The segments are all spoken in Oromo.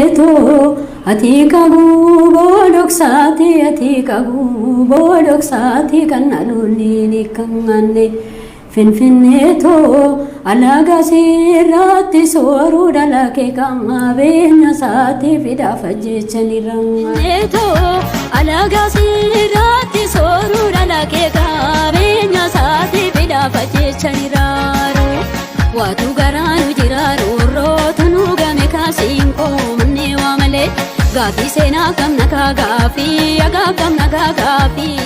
Etoo ati qabu dhoksaati ati qabu dhoksaati kan dhaloonni kan aanne Finfinneetoo alagaa sirratti sooruu dhalakee qabeenya isaati fidaaf ajjechanirra. Finfinneetoo alagaa sirratti sooruu dhalakee qabeenya isaati fidaaf ajjechanirra. Waatu garaanu jiraaru rootu nu game kaasiin qoomne waa malee gaafii seenaa qabna kaa gaafii agaa qabna kaa gaafii.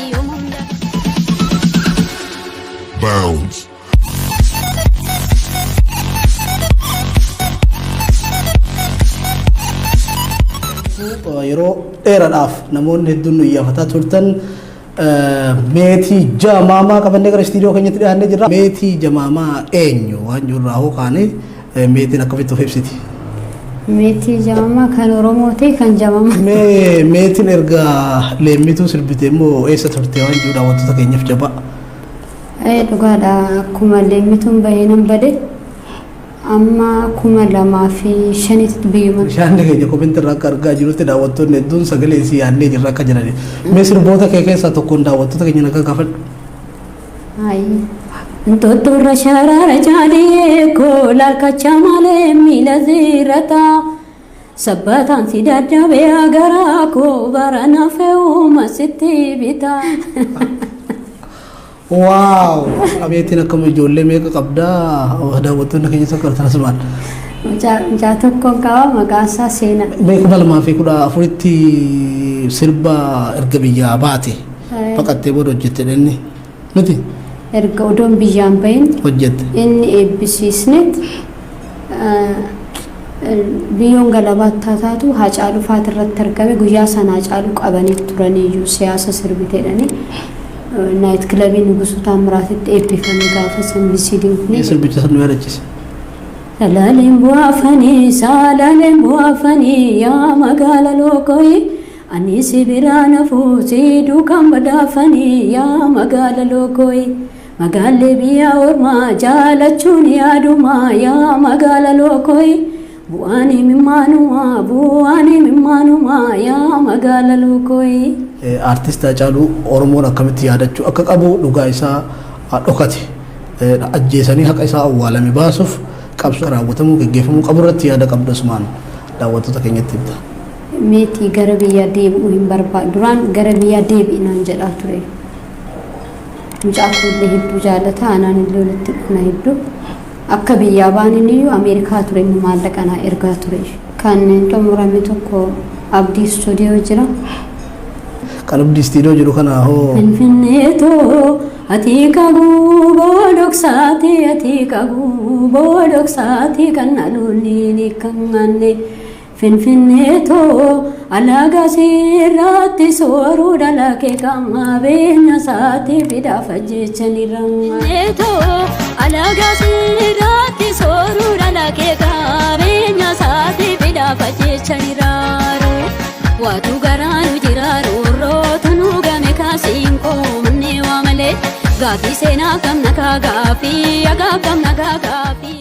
Bounds. Yeroo dheeraadhaaf namoonni hedduun nu iyyafataa turtan Meetii Jamaamaa qabannee gara istiidiyoo keenyatti dhiyaannee jirra. Meetii Jamaamaa eenyu waan jirraa hoo kaane, meetiin akkamitti of ibsiti? Meetii Jamaamaa kan Oromooti kan Jamaamaa. Mee meetiin erga leemmituu sirbite immoo eessa turte waan jiru daawwattoota keenyaaf jabaa. Dhugaadha, akkuma leemmituun bahee nan bade, amma 2005tti biyyuma. Bishaan keenya comment irraa akka argaa jirutti daawwattoonni hedduun sagalee isii yaadnee jirra akka jirani. Mee sirboota kee keessaa tokkoon daawwattoota keenya nagaa gaafadhu. Intottorra sharaara caalee koo laalkacha malee miila ziirata. Sabbataan si dadhabee garaa koo barana fe'uuma sitti bita. Wow! Meetiin akkam ijoollee meeqa qabdaa? Daawwattoonni keenya tokko asumaan. Mucaa tokkoon qaba, maqaan isaa Seenaa. Mee 2014tti sirba erga biyyaa baate baqattee booda hojjette inni miti? Erga odoon biyyaan bahin hojjette. Inni eebbisiisneet biyyoon galabaattaa taatu Haacaaluu faati irratti argame. Guyyaa sana Haacaaluu qabanii turaniyyuu siyaasa sirbiteedhani. Night clubii Nugusuu Taammiraatitti eebbifame gaafa san VCD'n Mee kun. Sirbicha san nu yaadachiise. Salaaleen bu'aafanii, salaaleen bu'aafanii, yaa magaala lookoyi, ani si biraa nafuu si duukaan badaafanii, yaa magaala lookoyi, magaallee biyya ormaa jaalachuun yaaduma, yaa magaala lookoyi, bu'aan mimaanumaa, bu'aan mimaanumaa, yaa magaala lookoyi. Aartist Haacaaluu Oromoon akkamitti yaadachuu akka qabu, dhugaa isaa dhokate ajjeesanii haqa isaa awwaalame baasuuf qabsoo raawwatamuu geggeeffamuu qabu irratti yaada qabdu asumaan daawwattoota keenyatti himta. Meetii gara biyyaa deebi'uu hin barbaadu. Duraan gara biyyaa deebi'inaan jedhaa ture. Mucaa koollee hedduu jaalata, anaan illee walitti dhufna hedduu. Akka biyyaa baaniin iyyuu Ameerikaa ture, inni maallaqa naa ergaa ture. Kan xumurame tokko Abdii Istuudiyoo jira. Kan Abdii Istiidiyoo jiru kana hoo? Finfinneetoo ati qabu boodoksaati ati qabu boodoksaati kan dhaloonni kan aanne Finfinneetoo alagaa sirratti sooruu dhalakee qabeenya isaati fidaaf ajjechanirra. Finfinneetoo alagaa sirratti sooruu dhalakee qabeenya isaati fidaaf ajjechanirra. Waatu garaanu jiraaru rootu nu game kaasiin qoomne waa malee gaafii seenaa qabna kaa gaafii agaa qabna kaa gaafii.